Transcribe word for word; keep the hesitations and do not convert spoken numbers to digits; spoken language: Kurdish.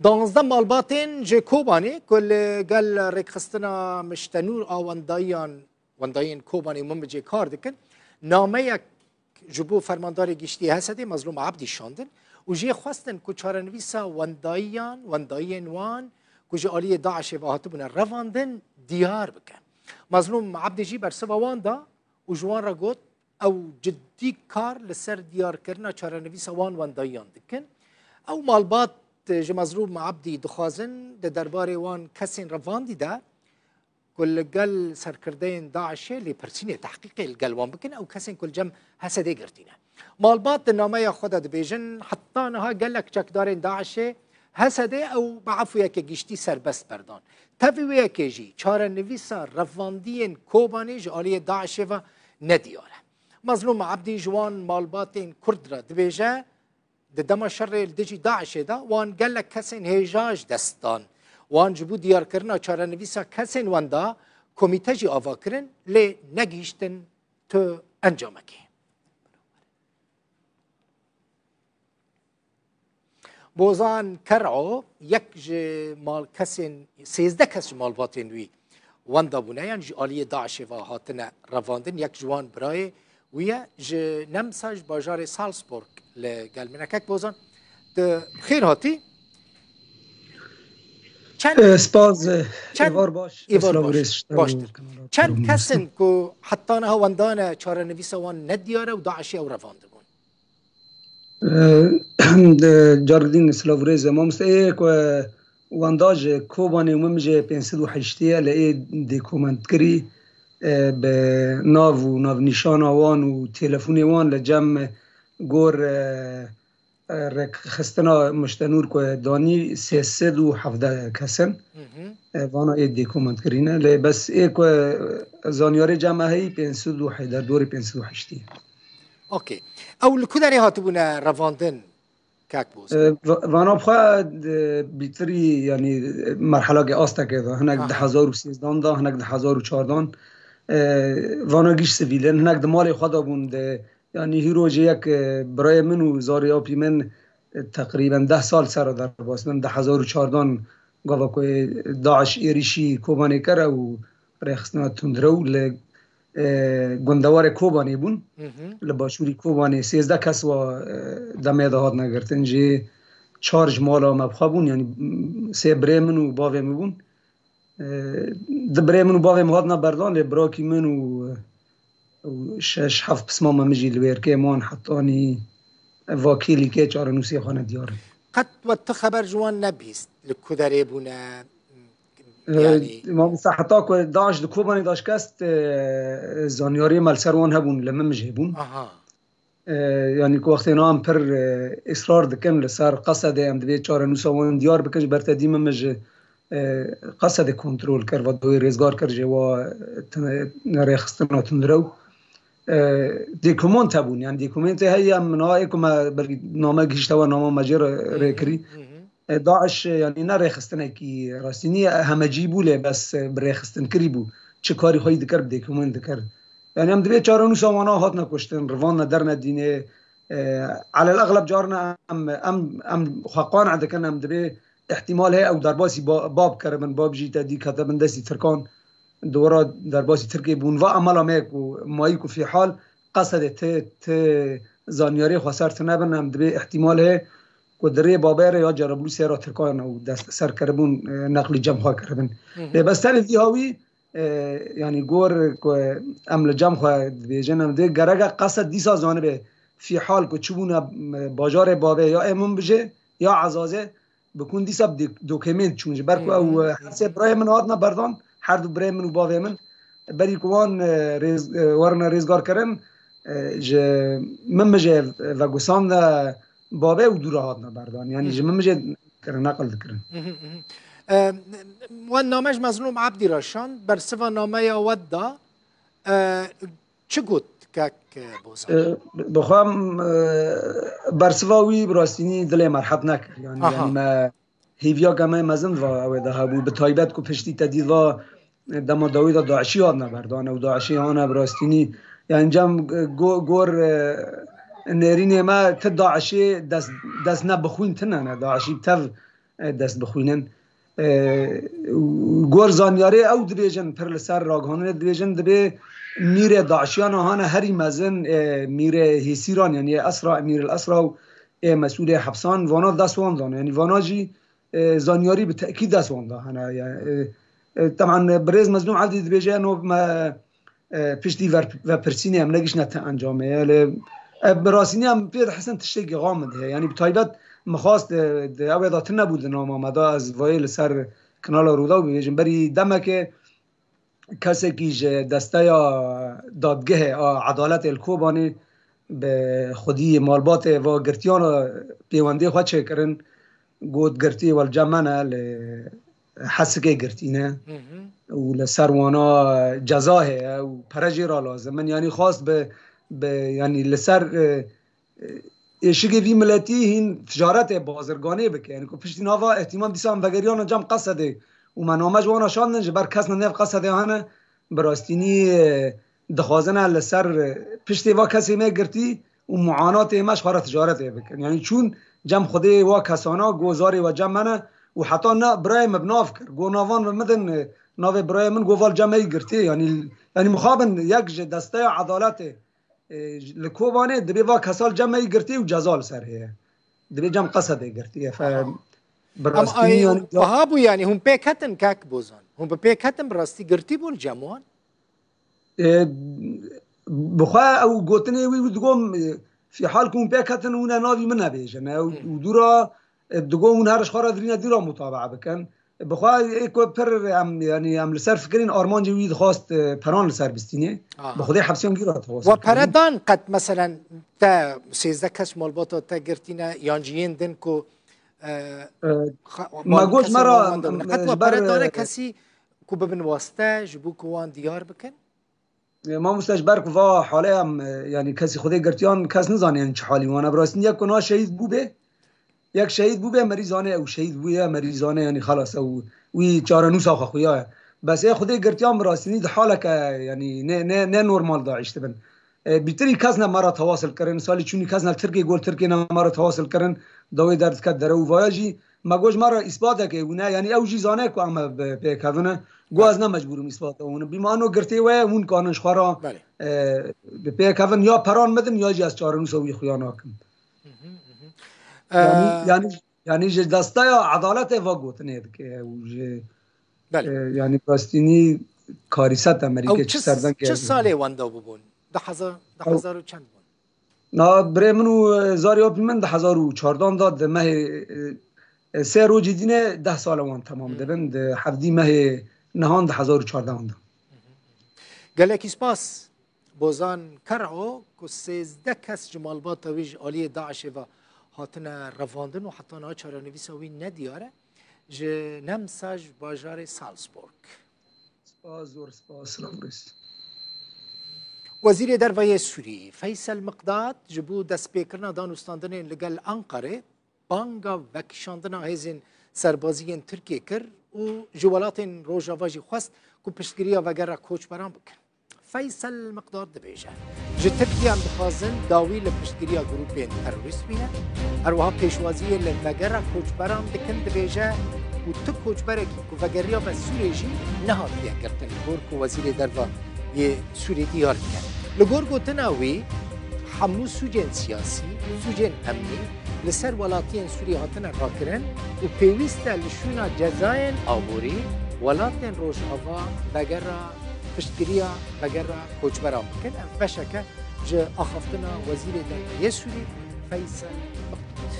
Danzdeh malbatên ji Kobanê ku li gel rêkxistina Miştenûr a wendayiyan, wendayên Kobanê Minbicê kar dikin, nameyek ji bo Fermandarê Giştî H S D'ê Mezlûm Ebdî şandin û jê xwestin ku çarenivîsa wendayiyan, wendayiyên wan ku ji aliyê DAIŞê ve hatibûne revandin, diyar bike. Mezlûm Ebdî jî bersiva wan da û ji wan re got, ew cidî kar li ser diyarkirina çarenivîsa wan wendayiyan dikin. Ew malbat ji Mezlûm Ebdî dixwazin di derbarê wan kesên revandî de ku li gel serkirdeyên DAIŞê lêpirsînê, tehqîqê li gel wan bikin, ew kesên ku li cem H S D'ê girtî ne. Malbat di nameya xwe de dibêjin, heta niha gelek çekdarên DAIŞê H S D'ê ew bi efûyeke giştî serbest berdan. Tevî wê yekê jî çarenivîsa revandiyên Kobanê ji aliyê DAIŞê ve nediyar e. Mezlûm Ebdî ji wan malbatên Kurd re dibêje, di dema şerê li dijî DAIŞê de wan gelek kesên hêja ji dest dan. Wan ji bo diyarkirina çarenivîsa kesên wenda komîte jî ava kirin, lê negihîştin tu encamekê. Bozan Ker'o yek ji mal kesên, sêzdeh kes ji malbatên wî wenda bûne, yan ji aliyê DAIŞê ve hatine revandin. Yek ji wan birayê wî ye, ji Nemsa, ji bajarê Salzburg li gel min e. Kek Bozan, tu bi xêr hatî. Çend, Eh, spas, eh, çend êvar baş, êvar silav û baş, rêz ji te û baştir. Çend kes in ku heta niha wendane çarenivîsa wan nediyar e û DAIŞê ew revandibûn? Eh, de, cargdîn silav û rêz e. Mamoste, ê ku wenda ji Kobanê û Mimicê pênc sed û heştê ye, li ê dokumentkirî, eh, bi nav û navnîşana wan û telefonê wan li cem gor, eh, eh, rêkxistina Miştenûr ku danî sê sed û hevdeh kes in. Hı hı. Eh, vana ê dokumentkirî ne. Lê bes ê ku, eh, zanyarê cem me heyî pênc sed û heyî, derdorê pênc sed û heştê. Okey. Ew li ku derê hatibûne revandin, kak Bozan? E, va-, vana bi xwe, e, bîtirî, yanî, e, merhelakê astekê de. Hinek Aha. di hezar û sêzdan de, hinek di hezar û çardan. E, vana giş sivîl in, hinek di malê xwe de bûn. De, yanî hîro jê yek, e, birayê min û zarê apî min, e, teqrîben deh sal ser derbas bin. Di hezar û çardan gava ku DAIŞ êrîşî Kobanê kir û rêxistina tundrew li, e, gundewarê Kobanê bûn. Hı hı. Li başûrî Kobanê sêzdeh kes wa, e, demê de hatine girtin. Jê çar ji mala me bi xwe bûn, yanî, m, sê birê min û bavê min bûn. E, di birê min û bavê min hatine berdan, lê birakî min û, û şeş heft pisma me min jî li wêrkê man hetanî va kêlîkê çarenûsê xwe nediyar in. Qet we tu xeber ji wan nebîst li ku derê bûne? E, Yanî Mamoste, heta ku DAIŞ di Kobanê de şikest, e, zanyariyê me li ser wan hebûn, li Mimicê bûn. Aha. E, yanî ku wextê na em pir, e, israr dikin li ser Qesedê, em divê çarenûsa wan diyar bikin, ji ber te dî Mimij, e, Qesedê kontrol kir, va dawî rêzgar kir, jê wa, e, rêxistina tundrew. E, dokument hebûn, yanî dokumentê heye, em niha ê ku me belkî name gihîşte we, nama me jê re, Hı hı, rê kirî. Hı hı. E, DAIŞ, e, yanî ne rêxistinekî rastî nî, e, hemecî bû, lê bes, e, bi rêxistin kirî bû. Çi karî xwe yî dikir, bi dokument dikir. Yanî em divê çarenûsa wana hatine kuştin, rivandine derne dînê. E, elel exleb carna em, em, em xwe qane dikin, em divê îhtîmal heye ew derbasî ba-, bab keribin, bab jî te dî kete bin destî Tirkan. Di wira derbasî Tirkê bûn. Va emela me ku mayî ku fîhal Qesedê ti, ti zanyarê xweser tune bin, em dibê îhtîmal heye ku di rê babê re ya Cerablusê re Tirkan û destser kiribûn, e, neqlî cem xwe kiribin. Hı hı. Lê bes tenê vî hawî, e, yanî gor ku em li cem xwe dibêjin, em dê gereke Qesed dîsa zanibe fîhal ku çi bûne, e, bajarê babê ya ê Minbicê ya Ezazê, bi kun dîsa bi dok-, dokemên çûn. Ji ber ku ew, Hı hı. e, her sê birayê min hatine berdan, her du birayê min û bavê min, berî ku wan, e, rêz-, e, werine rêzgar kirin, e, ji Minbicê vegusandine babê û dû re hatine berdan. Yanî Hı. ji Minbicê kirin, neqil dikirin. Hı hı, hı hı. E, wan name ji Mezlûm Ebdî re şand, bersiva nameya we da, e, Çi got kek, e, Bozan? E, bi xwe em, e, bersiva wî bi rastî nî dilê me rehet nekir. Yanî, Aha. yanî me hêviyeke me mezin va ew ê de hebû. Bi taybet ku piştî te dît va, e, dema dawî de DAIŞî hatine berdan. Ew DAIŞî hane bi rastî nî. Yanî cem, e, go-, gor, e, nêrînê me ti DAIŞê dest, dest ne bi xwîn tune ne. DAIŞî bi tev e, dest bixwînin. E, û gor zanyarê ew dibêjin, pir li ser ragihandinê dibêjin, dibê mîrê daişiyana hane herî mezin, e, mîrê hêsîran, yanî esra, emîril esra û ê mesûlê hepsan, vana dest wan dan. Yanî vana jî, e, zanyarî bi tekîd dest wan da hene. Yani, e, e, teban birêz Mezlûm Evdî dibêje, no me, e, piştî ver-, vepirsînê em negişne te encamê. Lê, e, bi rastînî em pê dihesin tiştekî xa min heye. Yani bi taybet min xwast, e, di ew ê de tune bû di nama me de ez vayê li ser kanala Rûdaw bibêjim. Berî demekê kesekî ji desteya dadgehê a edaletê li Kobanê bi xwedî malbatê va girtiyan re pêwendê xwe çêkirin. Got girtî wel cem me ne li Hesikê girtî ne. Hı hı. Û li ser wana ceza heye û pere jê re lazim in. Yanî xwast bi, bi, yanî li ser, e, e, êşigê vî miletî hîn ticaretê bazirganê bike. Yanî ku piştî nava îhtîmal dîsa em vegeriyana cem Qesedê û me name ji wana şandin, ji ber kes ne nêv Qesedê hene, bi rastînî, e, dixwazine li ser, e, piştê va kesê me girtî û muanatê me ji xwe re ticaretê bikin. Yanî çûn cem xwedê wa kesana, go zarê we cem me ne û heta ne birayê me bi nav kir. Go navan min midin, e, navê birayê min, go val cem me yî girtî. Yanî, yanî mixabin yek ji desteya edaletê, e, li Kobanê dibê va kesal cem me yî girtî û ceza li ser heye. Dibê cem Qesedê girtî. Efe, Aha. bi Ama rastî ay, yanî wiha bû, yanî hûn pê ketin kek Bozan. Hûn bi pê ketin, bi rastî girtî bûn cem wan? E, bi xwe ew gotinê wî, wî digo, e, fîhal ku hûn pê ketin, hûn e navî min nebêjin. E, û, Hı. û dûra, e, digo hûn her ji xwe re dirîne dîra mutabaa bikin. Bi xwe ê ku pir em, yanî em li ser fikirîn, armancê wî dixwast, e, peran li ser bistînê. Aha. Bi xwedê hepsiyan gîra dixwast. We pere dan qet, meselen, te sêzdeh kes malbata te girtîne, yan jî yên din ku, e, E, xa-, me wan got kesên me re, wan wenda bûne. Qet we ji ber, pere dane e, kesî ku bibin waste ji bo ku wan diyar bikin? E, mamoste, ji ber ku va hale em, e, yanî kesî xwedê girtiyan kes nizane yanî çi halî wan e. Bi rastî yek ku na şehîd bûbe, yek şehîd bûbe, merî zane ew şehîd bûye, merî zane yanî xelas ew wî çarenûsa xwe xuya ye. Bes ê xwedê girtiyan bi rastî di haleke yanî ne, ne, ne normal de îş dibin. E, bîtirî kes ne me re tewasil kirin, salî çûnî kes ne li Tirkiyê, gol Tirkiyê ne me re tewasil kirin, dawê derdiket dere û vaya jî me got ji me re îsbateke hûn e, yanî ew jî zane ku em bi pêkevin e. Got ez ne mecbûr im îsbata hûn im. Bîma eno girtê we ye, hûn kanin ji xwe re, Belê. e, bi pêkevin ya peran midin ya jî ez çarenûsa wî xuya nakim. Hı hı, hı hı. Yanî, Ee, yanî, yanî ji desteya edaletê va gotinê dike û ji, Belê. e, yanî rastînî karîset e merî Ew ke çi, çi serdengê çi salê wenda bûbûn? Di hezar, di Ew hezar û çend bûn? Na, birê min û, e, zarê apî min di hezar û çardan de di mehê, e, e, sê rojî dîne deh sale wan temam Hmm. dibin. Di hevdî mehê nihan di hezar û çardan de. Gelekî spas Bozan Kero ku sêzdeh kes ji malbata wî ji aliyê DAIŞê ve hatine revandin û heta niha çarenivîsa wî nediyar e. Ji Nemsa ji bajarê Salzburg. Spas, zor spas, silav û rêz. Wezîrê Derve yê Sûrî, Feysel Miqdad, ji bo destpêkirina danûstandinên li gel Anqarê, banga vekişandina hêzên serbazî yên Tirkiyê kir û ji welatên Rojava jî xwest ku piştgiriya vegera koçberan bikin. Feysel Miqdad dibêje, ji Tirkiyê em dixwazin dawî li piştgiriya grûpên terorîst bîne. Her wiha pêşwaziyê li vegera koçberan dikin, dibêje ku tu koçberekî ku vegeriya be Sûrê jî nehatiye girtin, li gor ku Wezîrê Derve yê Sûrî diyar dike. Li gor gotina wî, hemû sûcên siyasî, sûcên emnî li ser welatiyên Sûrî hatine rakirin û pêwîst e li şûna cezayên aborî welatên Rojava vegera piştgiriya vegera koçberan bikin. Ev beşeke ji axaftina Wezîrê Derve yê Sûrî, Feysel Miqdad.